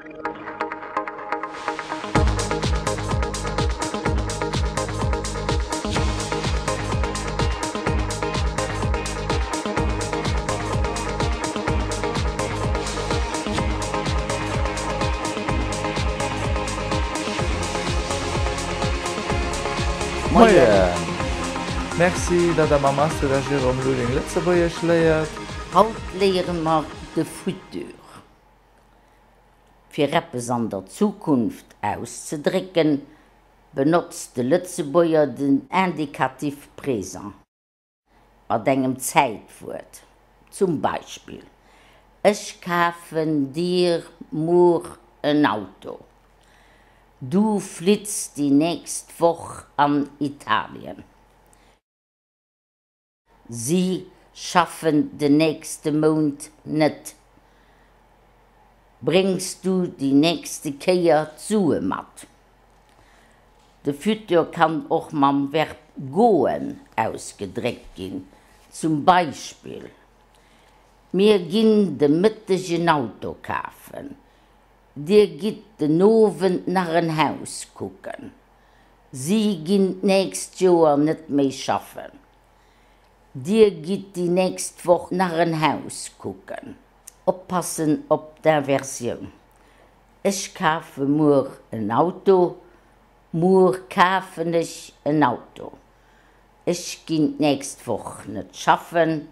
Moien! Merci, datt Der mam Astrid a Jérôme Lulling Lëtzebuergesch léiert. Haut léiere mer de Futur. Fir eppes an der Zukunft auszedrécken, benotzt de Lëtzebuerger den Indicatif présent mat engem Zäitwuert, zum Beispill, Ech kafen dir muer en Auto. Du flitts déi nächst Woch an Italien. Si schaffen den nächste Mount net. Bréngs du déi nächste Kéier d'Sue mat? De Futur kann och mam Verb goen ausgedréckt ginn, zum Beispill, Mir ginn de Mëtteg en Auto kafen. Dir gitt den Owend nach en Haus kucken. Si ginn d'nächst Joer net méi schaffen. Dir gitt déi nächst Woch nach en Haus kucken. Oppassen op d'Inversioun. Ech kafe muer en Auto. Muer kafen ech en Auto. Ech ginn d'nächst Woch net schaffen.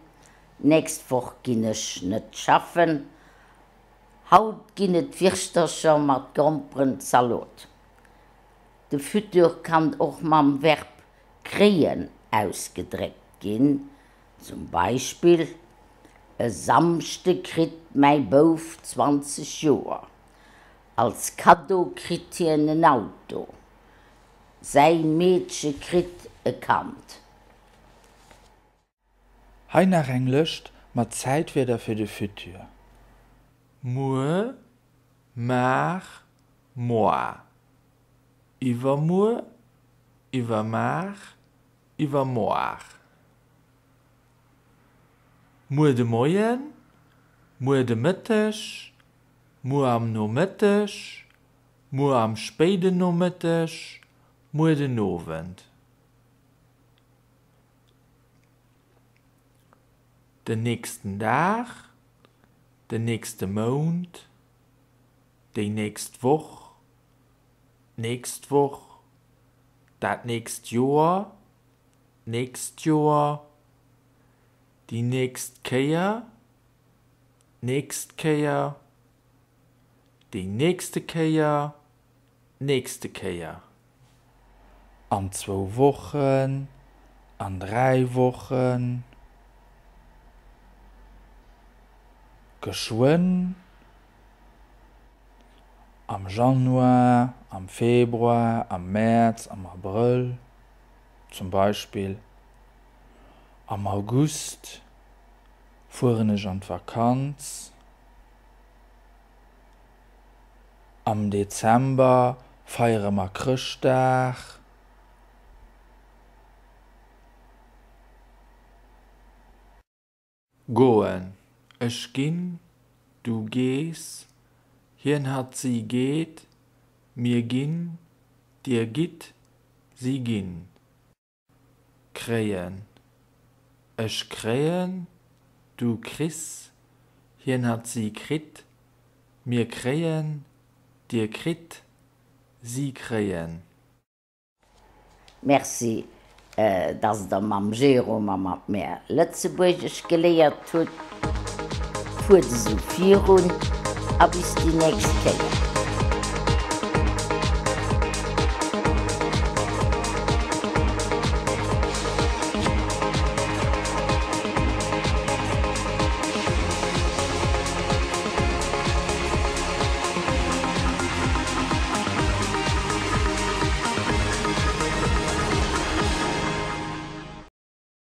D'nächst Woch ginn ech net schaffen. Haut ginn et Wirschtercher mat Gromperenzalot. De Futur kann och mam Verb kréien ausgedréckt ginn, zum Beispill, E Samschde kritt mäi Bouf 20 Joer. Als Kaddo kritt hien en Auto. Säi Meedche kritt e Kand. Hei nach eng Lëscht mat Zäitwierder fir de Futur, muer, mar, moar, iwwermuer, iwwermar, iwwermoar, muer de Moien, muer de Mëtteg, muer am Nomëtteg, muer am spéiden Nomëtteg, muer den Owend. Den nächsten Dag, den nächste Mount, déi nächst Woch, d'nächst Woch, dat nächst Joer, d'nächst Joer, déi nächst Kéier, d'nächst Kéier, déi nächste Kéier, d'nächste Kéier. An zwou Wochen, an dräi Wochen, geschwënn, am Januar, am Februar, am Mäerz, am Abrëll, zum Beispill, am August fueren ech an d'Vakanz. Am Dezember feiere mer Chrëschtdag. Goen, ech ginn, du gees, hien, hatt, si geet, mir ginn, dir gitt, si ginn. Kréien, ech kréien, du kriss, hien, hatt, si kritt, mir kréien, dir kritt, si kréien. Merci, dass der mam Jérôme a mat mär Lëtzebuergesch geléiert hutt. Fuert esou virun a bis déi nächst Kéier.